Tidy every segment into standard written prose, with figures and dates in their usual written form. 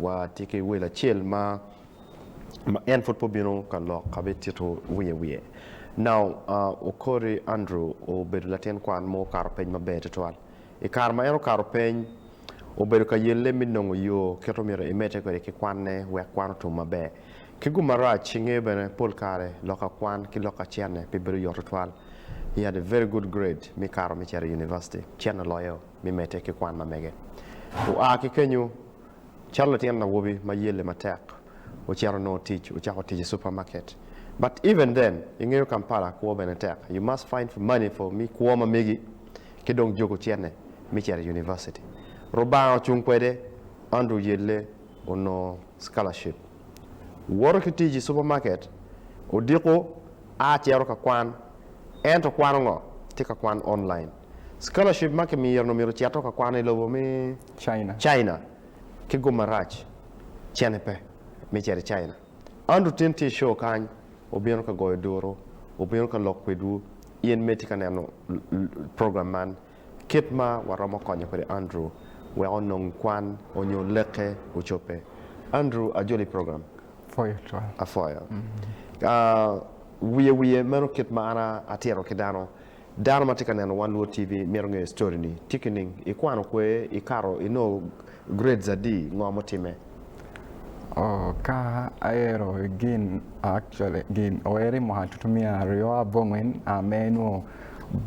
Wa tye ki wel acel ma ma en pud pe obino ka lok ka bitito wiye wiye. Now, Okori Andrew obedo latin kwan ma okato peny maber tutwal. I kare ma en okato peny, obedo ka yelle me nongo yo kit omyero emedde kwede ki kwanne wek kwan otum maber. Ki gum marac, ingeyo bene pol kare lok ka kwan ki lok ka cene pe bedo yot tutwal. He had a very good grade me kato me cito i university, cene oloyo me medde ki kwan ma mege. Oa ki kenyo, calo latin awobi ma yelle matek, ocito onongo tic, ocako tic i supermarket. But even then, ingeyo Kampala kwo bene tek, you must find money for me kwo ma megi ki dong jogo cene me cito i university. Rubanga ocung kwede, Andrew yelle onongo scholarship. Woto ki tic i supermarket, odiko a cito ka kwan, ento kwano ngo? Tye ka kwan online. Scholarship ma kimiro ni myero ocito ka kwan i lobo me China. China ki gum marac, cene pe me cito i China. Andrew tin tye i show kany, obino ka goyo duru, obino ka lok kwedwu, in ma itye ka neno program man, kit ma waromo konyo kwede Andrew wek onong kwan onyo leke ocobbe. Andrew ajoli program. Apwoyo twal. Apwoyo. Wiye wiye meno kit ma an atito ki dano. Dano ma tye ka neno Wan Luo TV mito ngeyo story ni. Tye ki ning? Ikwano kwe? Ikato inongo grades adi? Ngo mutime? Oh, ka ahero gin actually gin oer i mwaka tutumiya aryo abongwen ame nwo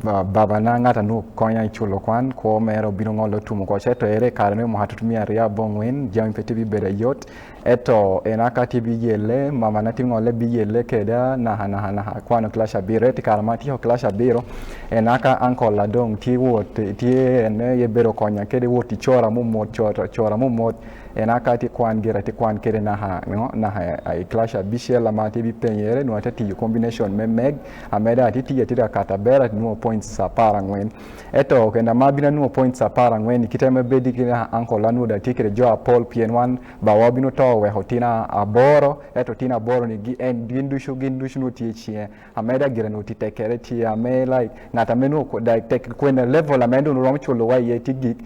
babana ngat a nwo konya i culo kwan kwo mere obino ngolo otumo oko ento ere i kare me mwaka tutumiya aryo abongwen jami pe tye bibedo ayot ento en aka tye biyelle mamana tye ngole biyelle keda naka naka naka akwano kilac abiro ento i kare ma atyeko kilac abiro en aka uncle na dong tye wot tye en aye bedo konya kede wot i cora mumot cora mumot En aka atye kwan gire atye kwan kede naka ngo naka i class abicel ma atye bipenyere nongo atye tiyo combination me meg ameda atye tiyo atye ka kato aber atye nongo points aparangwen ento kenda ma abino anongo points aparangwen i kite ma bedi ki naka uncle na nongo dong atye kede jo apol pien wan bawa obino to oweko tino aboro ento tino aboro ni gi en gin ducu gin ducu nongo tye icinge ameda gire nongo tye tek kede tye ame like ngat ame nongo like tek kwene level ame en dong romo culo wa iye tye gik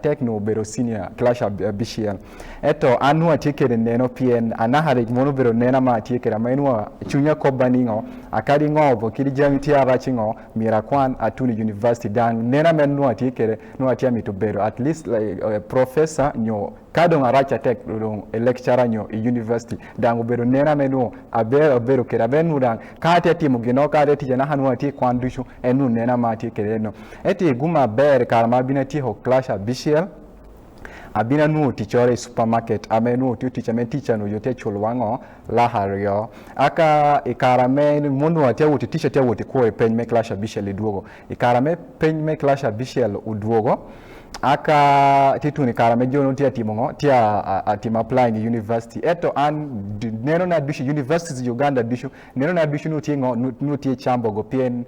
tek nongo obedo senior class abicel ento an nongo atye kede neno pien anaka rec mono obedo nena ma atye kede ma nongo cwinya kobba ni ngo akadi ngo kadi jami tye arac ngo myero akwan atun i university dang nena meno nongo atye kede nongo atye amito bedo at least like professor nyo Ka dong arac atek dong i lecturer nyo i university dang obedo nena me nwo aber abedo kede aber nwo dang ka atye atimo gino ka atye tic anaka nwo atye kwan ducu en nwo nena ma atye kede eno. Ento i gum aber i kare ma abino atyeko class abicel abino anwo ticcore i supermarket ame nwo tiyo tic ame tic ca nwo jo tye culo wa ngo laka aryo aka i kare ame nwo atye awot i tic atye awot i kwo i peny me class abicel idwogo i kare me peny me class abicel odwogo Aka tye tun i kare me jo nongo tye atimo ngo? Tye atimo applying i university. Ento an neno na ducu universities i Uganda ducu neno na ducu nongo tye ngo? Nongo tye Kyambogo pien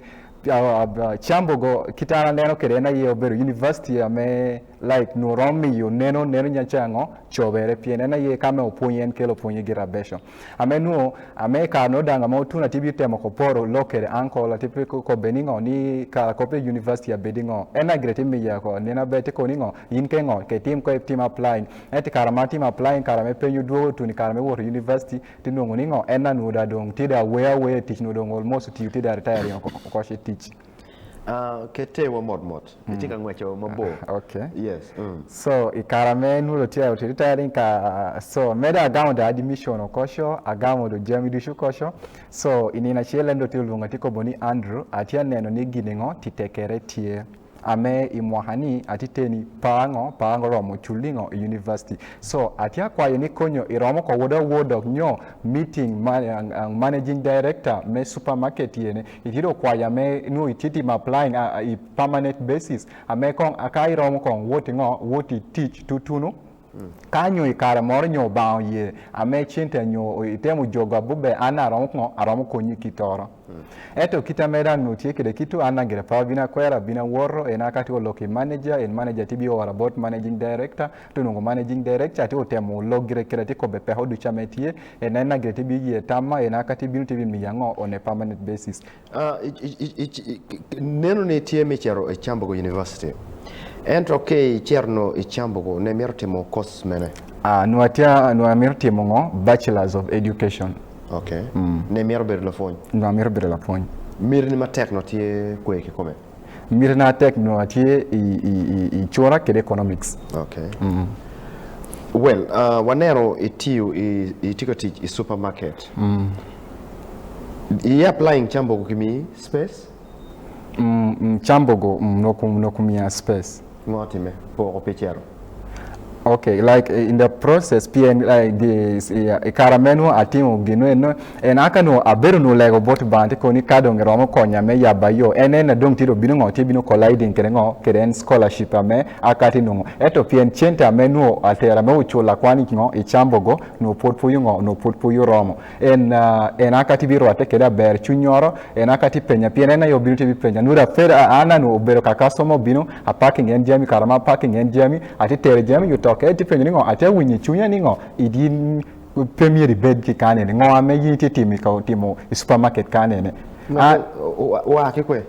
Kyambogo kit an aneno kwede en aye obedo university ame like nongo romo miyo neno neno nya ca ngo? Cobere pien en aye ka me opwonyi en kelo pwonyi gire abeco. Ame nwo ame kare nongo dang ame otun atye bi temo ko poro lok kede uncle atye pi kobbe ni ngo ni kara kope i university abedi ngo en agire tye miya ko nino aber tye ko ni ngo in ke ngo ke tim ko itim applying ento i kare ma atimo applying kare me peny odwogo otun i kare me woto i university ti nongo ni ngo en anwo da dong tye da aweya aweya i tic nwo dong almost otiyo tye da retiring oko okoco i tic. Kete wa mot mot. Itye ka ngweco mabor. Okay. Yes. Mm. So i kare me nwodo tye aye retiring ka so medo agamo do admission okoco agamo do jami ducu okoco so i nino acel en do tye olwonga tye kobo ni Andrew atye aneno ni gini ngo ti tekere tye ame i mwaka ni atye teni pa ngo pa romo culi ngo i university so atye akwayo ni konyo iromo ko wod awod dok nyo meeting ma managing director me supermarket yene Itye dong kwaya me nongo itye timo applying i permanent basis ame kong ka iromo kong wot ngo wot i tic tutunu ka nyo i kare moro nyo obanga oye ame cente nyo itemo jogo abube an aromo ngo aromo konyi ki toro. Ento kit ame dang nongo tye kwede kitu an dang gire pe abino akwera abino awoto en aka tye olok i manager en manager tye biora bot managing director tye onongo managing director tye otemo lok gire kwede tye kobe peko ducu ame tye en en gire tye biye tamma en aka tye bino tye bimiya ngo on a permanent basis. Neno ni tye me cito i Kyambogo University. Ento ki icito no i Kyambogo ne imito timo course mene? Nongo atye nongo amito timo ngo Bachelors of Education. Ok. Ne imito bedo lapwony? Nongo amito bedo lapwony. Miti ni matek no tye kwe kikome? Miti na tek nongo tye i cura kede economics. Ok. Well, waneno itiyo itye ka tic i supermarket. I applying Kyambogo kimi space? Kyambogo nongo kumiya space. Ngo time? Poko pi cito. Ok, like in the process pien like i kare meno atimo gin eno en aka nongo abedo nongo lego bot Lubanga tye koni ka dong iromo konya me yaba yo en en dong tye dong bino ngo tye bino colliding kede ngo kede en scholarship ame akati nongo ento pien cente ame nongo atera me ocula kwan i ngo i Kyambogo nongo pwod pwod ngo nongo pwod pwod oromo En en aka ti birwatte kede aber cwinyoro, en aka ti penya pien en aye obino ti bipenya. Nura ped an anu obedo ka customer obino, a parking en jami, kara ma parking en jami, ati tere jami i otoke, en ti penyo ni ngo, ati awinyo i cwinya ni ngo, in pe myero ibed ki kan eni, ngo ame in itye timo i ka timo i supermarket kan eni. An. Oa ki kwe?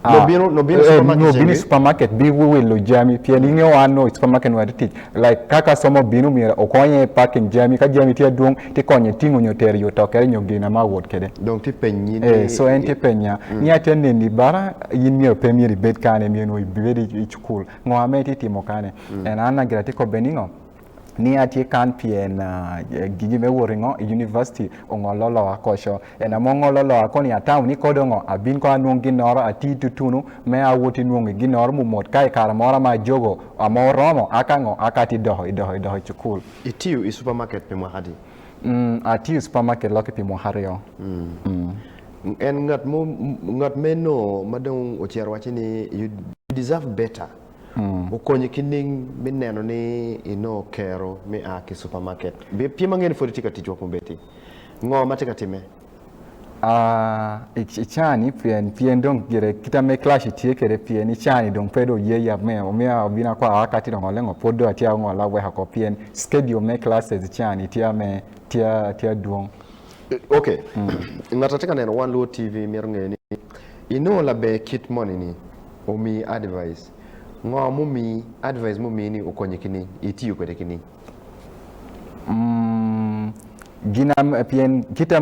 Nobino nobino i supermarket Nobino i cengi? supermarket bi wilo jami pien inge wan nongo i supermarket nongo atye tic like ka customer obino myero okonye i parking jami ka jami tye adwong ti konye tingo nyo tero i otokere nyo gin ma awot kede. Dong ti penyi ni So en ti penya ni atye aneni bara in myero pe myero ibed kane myero nongo ibed i cukul ngo ame itye timo kane and an gira atye kobbe ni ngo ni atye kan pien gigi me wot ingo i university ongolo loka koco en ame ongolo loka koni atamo ni kodi ongo abin kong anwong ginoro ati tutunu me awot inwongo ginoro mumot ka i kare moro ma ajogo ame oromo aka ngo aka ati doko idoko idoko i cukul. Itiyo i supermarket pi mwaka adi? Atiyo i supermarket loki pi mwaka aryo. En ngat mo ngat meno ma dong ocito wacci ni you deserve better. Okonyi ki ning me neno ni inongo kero me a ki supermarket? Pien angeyo ni pwod itye ka tic wa kombeddi. Ngo ma tye ka timme? I caa-ni pien pien dong gire kita me class tye kwede pien i caa-ni dong pe dong oye yab me omiyo abino akwaro aka atye ngole ngo pwod dong atye angola aweko oko pien schedule me classes i caa-ni tye me tye tye adwong. Ok, ngat atye ka neno Wan Luo TV mito ngeyo ni inongo laber kit moni ni omiyi advice, ngo mumiyi advice mumiyi ni okonyi ki ni itiyo kwede ki ni? Gin pien kite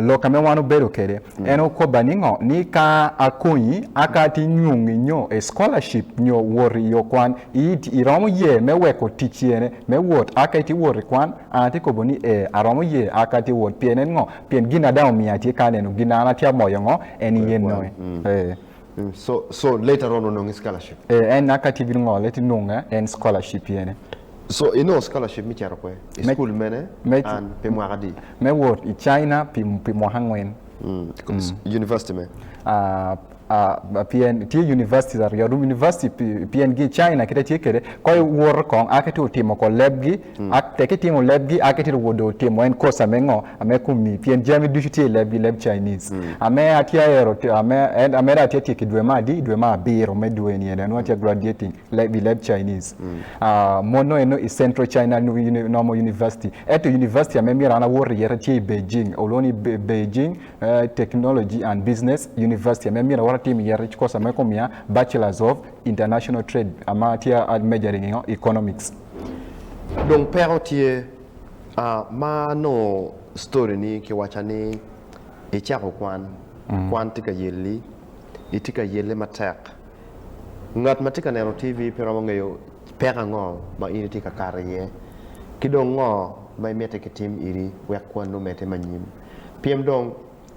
lok ame wan obedo kede en okoba ni ngo ni ka akonyi aka ati nyungi nyo a scholarship nyo wot i yo kwan iromo ye me weko tic yene me wot aka iti wot i kwan an atye kobo ni ee aromo ye aka atye wot pien en ngo pien gin ada omiya atye ka neno gin an atye amoyo ngo en iye nonge ee. So so later on onongi scholarship? Ee en aka tye bino ngole ti nonge en scholarship yene. So inongo scholarship me cito kwe i school mene and pi mwaka adi? Me wot i China pi pi mwaka angwen. University me? Pien tye universities aryo dong university pien gi i China kite tye kwede ko iwoto kong a ki ti otimo ko lebgi tek itimo lebgi a ki ti wot dong otimo en course ame ngo ame komi pien jami ducu tye i lebgi leb Chinese ame atye aero ame dong atye atyeko i dwe me adi dwe me abiro me dwe ni eni nongo atye graduating i leb Chinese mono eno i Central China Normal University ento university ame myero an awot iye tye i Beijing olwongo ni Beijing Technology and Business University ame myero awot atim iye course ame komiya Bachelors of International Trade ama atye a majoring i ngo Economics. Dong peko tye ma anongo story ni ki waca ni icako kwan, kwan tye ka yelli, itye ka yelle matek. Ngat ma tye ka neno TV pe romo ngeyo peko ango ma in itye ka kato iye ki dong ngo ma imiti kitim iri wek kwanni omedde manyim. Pien dong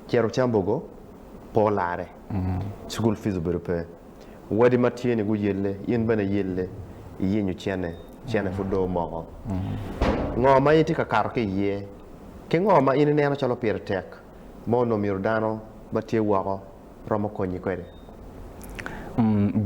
cito Kyambogo pe olare, cukul fees obedo pe. Wadi ma tye ni guyelle, in bene iyelle, iyenyo cene, cene pud dong omoko. Ngo ma in itye ka kato ki iye? Ki ngo ma in ineno calo pire tek ma onongo myero dano ma tye woko romo konyi kwede?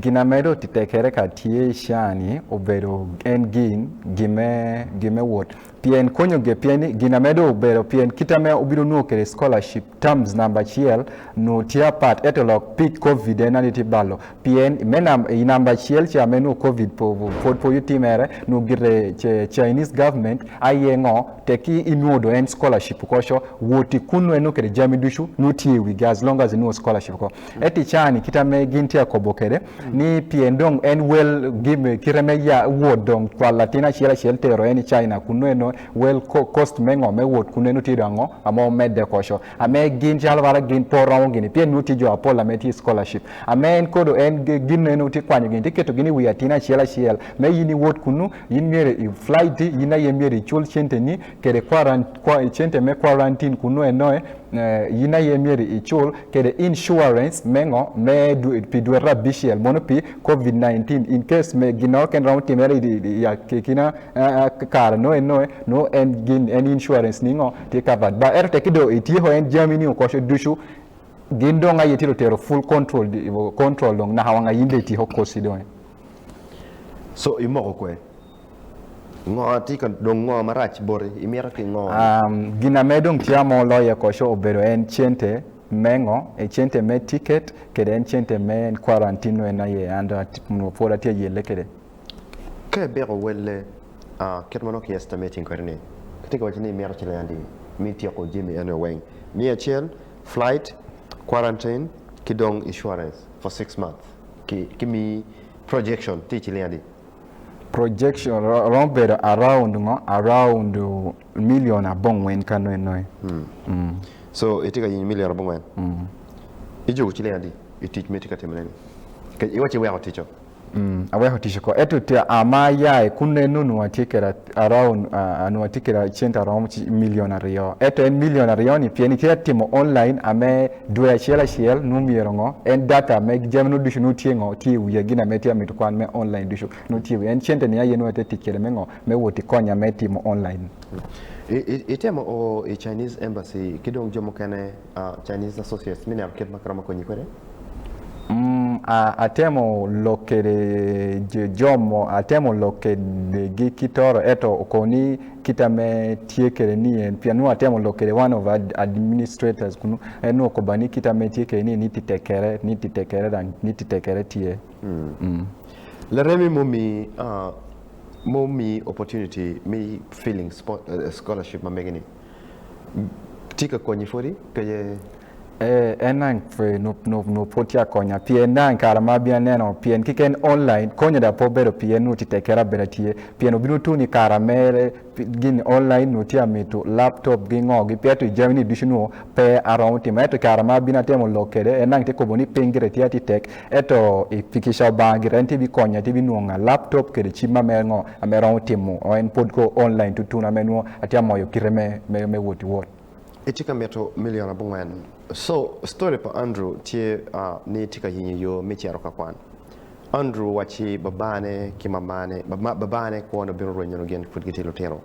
Gin amedo tite kede ka tye i caa-ni obedo en gin, gin me wot. Pien konyo ge pien ni gin ame dong obedo pien kit ame obino nongo kede scholarship terms namba acel nongo tye apat ento lok pi covid en aye tye balo pien me i namba acel ca ame nongo covid pwod pe otimere nongo gire Chinese government aye ngo tekki inongo dong en scholarship koco woti kunu en nongo kede jami ducu nongo tye i wigi as long as inongo scholarship oko. Ento i caa-ni kit ame gin tye ka kobo kwede ni pien dong en wel kite me wot dong cwalo latin acel acel tero en i China kunu eno wel cost me ngo me wot kunu eno tye dong ango ame omedde koco ame gin calo mara gin pe oromo gini pien nongo tye jo apol ame tye i scholarship ame en kodo en gin eno tye kwanyo gini tye keto gin i wi atin acel acel me in iwot kunu in myero i flight in aye myero icul cente ni kede cente me quarantine kunu eno in aye myero icul kede insurance me ngo me pi dwete abicel mono pi covid 19 in case me gin mo keken romo timere i kine kare no eno nongo en gin en insurance ni ngo tye covered but ento teki dong ityeko en jami ni okoco ducu gin dong aye tye tero full control control dong naka wang ayin dong ityeko koci dong. So imoko kwe? Ngo tye ka dong ngo marac boti? Imito ki ngo? Gin ame dong tye ame oloye koco obedo en cente me ngo? Cente me ticket kede en cente me en quarantine en aye an dong onongo pwod atye ayelle kede. Ka ibiko welle kit ma nongo ki estimating kwede ni kitye ka waci ni imito ciling adi me tyeko jami eni weng? 100, flight, quarantine ki dong insurance for 6 months ki miyi projection tye ciling adi? Projection romo bedo around ngo around million abongwen ka nongo enoe. So itye ka yenyo million abongwen? Ijuko ciling adi i tic ma itye ka timone ni? Kec iwaci iweko tic-o. Aweko tic oko ento tye ma aya kun eno onongo atye kwede around onongo atye kwede cente aromo million aryo ento en million aryo ni pien itye ka timo online ame dwe acel acel nongo myero ngo en data me jami nongo ducu nongo tye ngo tye i wiya gin ame tye amito kwan me online ducu nongo tye i wiya en cente ni aye nongo atye tic kwede me ngo me wot ikonya me timo online. Itemo o i Chinese embassy ki dong jo mukene Chinese associates me neno kit ma kiromo konyi kwede? Atemo lok kwede jo mo, atemo lok kwedgi ki toro ento okoni kita me tye kwede ni en pien nongo atemo lok kwede one of administrators kunu en nongo okoba ni kita me tye kwede ni ni titekere ni titekere dang ni titekere tye. Laremi mumi mumi opportunity me filling scholarship ma megi ni tye ka konyi pwodi kece? Ee, en nang pe nongo pwod tye ka konya pien nang kare ma abino aneno pien kiken online konya dong pe obedo pien nongo tye tekere abeda tye pien obino tuni i kare mere gin online nongo tye amito laptop gi ngo gi ento i jami ni ducu nongo pe aromo timo ento i kare ma abino atemo lok kwede en nang tye kobo ni piny gire tye atir tek ento pi kica Lubanga gire en tye bikonya tye binwonga laptop kede cim ma mere ngo ame romo timo en pwod ko online tutunu ame nongo atye amoyo kite me wot i wot. Itye ka mito million abongwen. So, story pa Andrew tye ni tye ka yenyo yo me cito ka kwan. Andrew owacci babane ki mamane, babane kwone obino rwenyo nongo gin pud gitye lutino.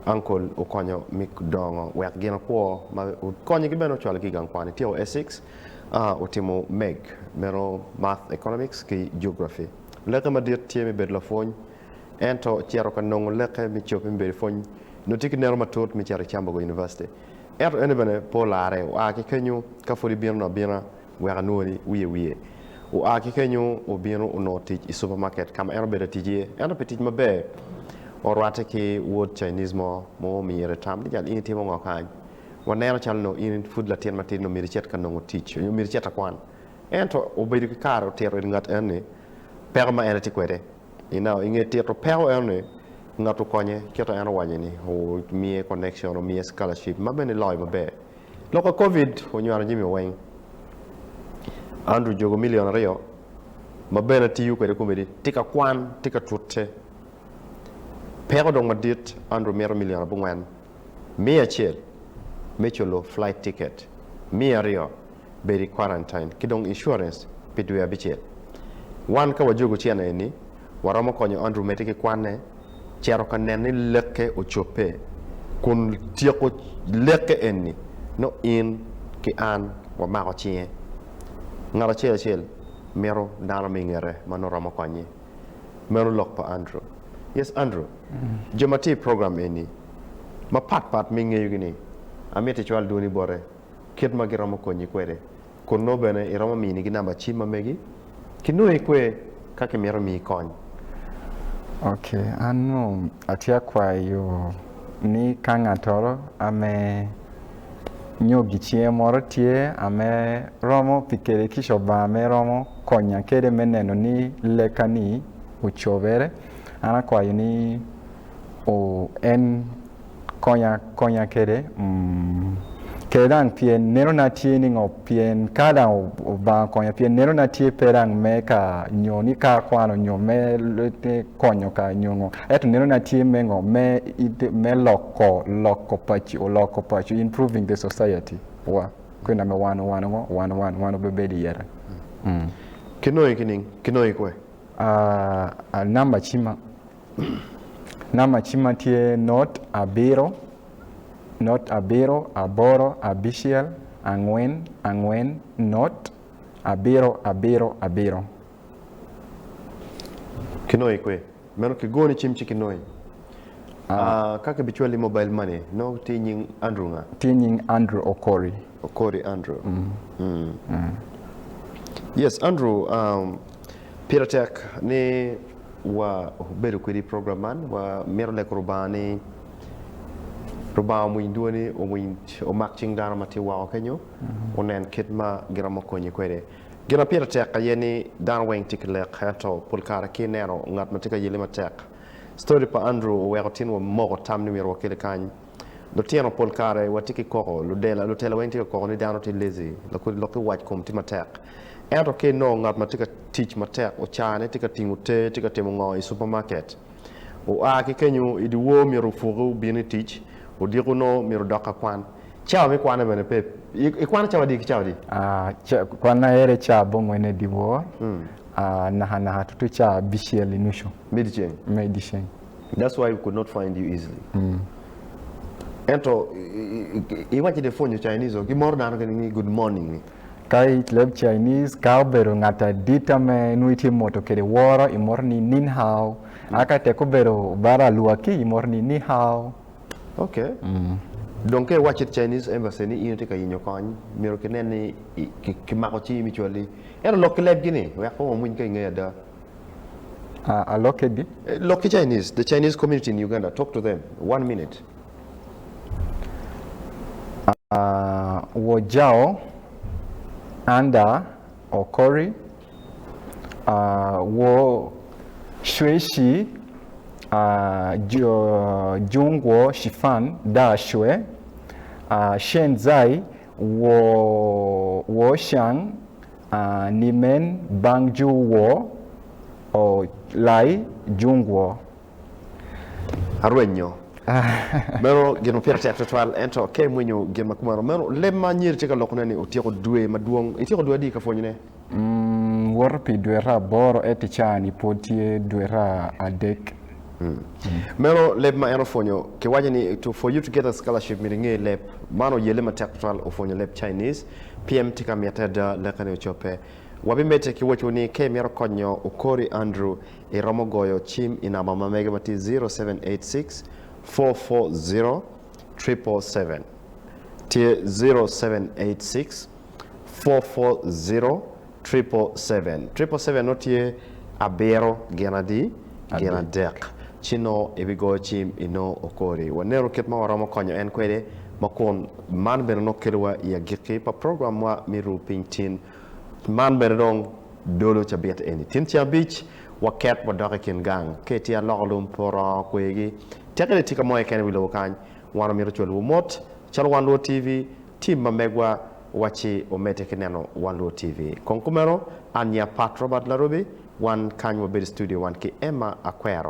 Uncle okonyo me dongo wek gin okwo ma okonyogi bene ocwalogi i gang kwan. Ityeko Essex, otimo meg, meno Math, Economics ki Geography. Leke madit tye me bedo lapwony. Ento cito ka nongo leke me cope me bedo i pwony nongo tye ki neno matut me cito i Kyambogo University. Ento eni bene pe olarre, oa ki kenyo ka pud ibino abina wek anwoni wiye wiye. Oa ki kenyo obino onongo tic i supermarket ka ma en obedo atic iye. Ento pi tic maber, orwatte ki wod Chinese mo ma omire tam ni jal in itimo ngo kany? Waneno calo nongo in pud latin matidi nongo myero icit ka nongo tic nyo myero icit ka kwan. Ento obedo ki kare otito it ngat en ni peko ma en etye kwede. I now, i nge tito peko eno-ni, ngat okonye kit ma en owaco ni, omiye connection, omiye scholarship ma bene eloyo maber. Lok pa Covid onywano jami weng. Andrew jogo million aryo ma bene tiyo kwede komedi, tye ka kwan, tye ka tute. Peko dong madit, Andrew mito million abongwen, 100 me culo flight ticket, 200 bedo i quarantine ki dong insurance pi dwe abicel. Wan ka wajogo cene eni, waromo konyo Andrew medde ki kwanne, cito ka neno ni lekke ocobbe, kun tyeko lekke eni nongo in ki an wamako cinge. Ngat acel acel mito dano me ingete ma nongo romo konye. Meno lok pa Andrew. Yes Andrew, jo ma tye i program eni. Mapat pat ma ingeyogi ni, amito icwal dwoni bote kit ma giromo konyi kwede, kun nongo bene iromo minigi namba cim ma megi ki nongo ikwe ka kimito miyi kony. Ok, an nongo atye akwayo ni ka ngatoro ame nyo gicinge moro tye ame romo pi kede kica Obanga ame romo konya kede me neno ni lekka ni ocobere, an akwayo ni en konya konya kede kede dang pien neno na tye ni ngo pien ka dang Obanga okonya pien neno na tye pe dang me ka nyo ni ka akwano nyo me konyo ka nyo ngo ento neno na tye me ngo me me loko loko paci oloko paci improving the society wa kwena me wan wan ngo wan wan wan obebedo iyere. Kinongi kining? Kinongi kwe? Namba cima. Namba cimma tye not abiro, not abiro, aboro, abicel, angwen, angwen, not abiro, abiro, abiro. Kinongo kwe. Meno kigoni cim ci kinongi. Ka kibicwali mobile money nongo tye nying Andrew nga? Tye nying Andrew Okori. Okori Andrew. Yes, Andrew, pire tek ni Wa bedo kwedi i program man, wa mito lego Rubanga ni Rubanga omwiny dwoni, omwiny omak cing dano ma tye woko kenyo, onen kit ma giromo konyi kwede. Gin ma pire tek aye ni dano weng tye ki lek, ento pol kare ki ineno ngat ma tye ka yelle matek. Story pa Andrew oweko tin wa moko tam ni myero wakele kany. Lutino pol kare watye ki koko, ludela, lutela weng tye ka koko ni dano tye lazy, lakodi lok ki wac kom tye matek. Ento ka inongo ngat ma tye ka tic matek, ocane tye ka tingo te, tye ka timo ngo i supermarket, oa ki kenyo i dyewor myero opuki obin i tic, odiko nongo myero odok ka kwan. Cawa me kwane bene pe. Ikwano cawa adi ki cawa adi? Kwanna aye cawa abongwen i dyewor, nakanaka tutu cawa abicel i nucu. Me dyeceng? Me dyeceng. That's why we could not find you easily. Ento iwaci ni ipwonyo Chinese o, gimoro dano kene ni good morning ni. Ka i leb Chinese, ka obedo ngat adita me nongo itye moto kede woro, imoto ni nin hao. A ka tek obedo bara alwaki, imoto ni ni hao. Okay. Dong ka iwaco i Chinese embassy ni in itye ka yenyo kony, myero kinen ni kimako cingi me cwali. Ento lok ki lebgi ni, wek kong wawiny ka ingeyo ada. Alokkegi. Lok ki Chinese, the Chinese community in Uganda, talk to them, one minute. Wo jao anda okori, wo xuexi Zhongguo Shifan Da Xue, Xian Zai Wo Xiang Ni men bang ju wo o lai jungwo. Arwenyo. Meno gin ma pire tek twatwal, ento ka imwinyo gin ma kumeno, meno leb ma anyira tye ka lokone ni otyeko dwe madwong. Ityeko dwe adi ka pwonyone? Woto pi dweta aboro ento i caa-ni pwod tye dweta adek. Meno leb ma en opwonyo. Kiwaco ni to for you to get a scholarship myero inge leb. Man oyelle matek twatwal opwonyo leb Chinese. Pien tye ka mitte ada leke ni ocobbe. Wabimedde ki wacwu ni ka imito konyo Okori Andrew iromo goyo cim i namba ma mege ma tye 0786 440 777 tye 0786 440 777 777 nongo tye abiro gin adi gin adek ci nongo ibigoyo cim inongo Okori. Wanenu kit ma waromo konyo en kwede ma kun man bene nongo kelowa i agikki pa programwa me Ruu Piny Tin. Man bene dong dolo cabit eni. Tin ceng abic waket wadok i kin gang. Ka itye aloko lum pe orongo kwegi. Teke ni tye ka mo keken i wi lobo kany, wan wamito cwalowu mot. Calo Wan Luo TV, tim ma megwa wacci omedde ki neno Wan Luo TV. Kong kumeno, an nya Pat Robert Larobi, wan kany wabedo i studio wan ki Emma Akwero.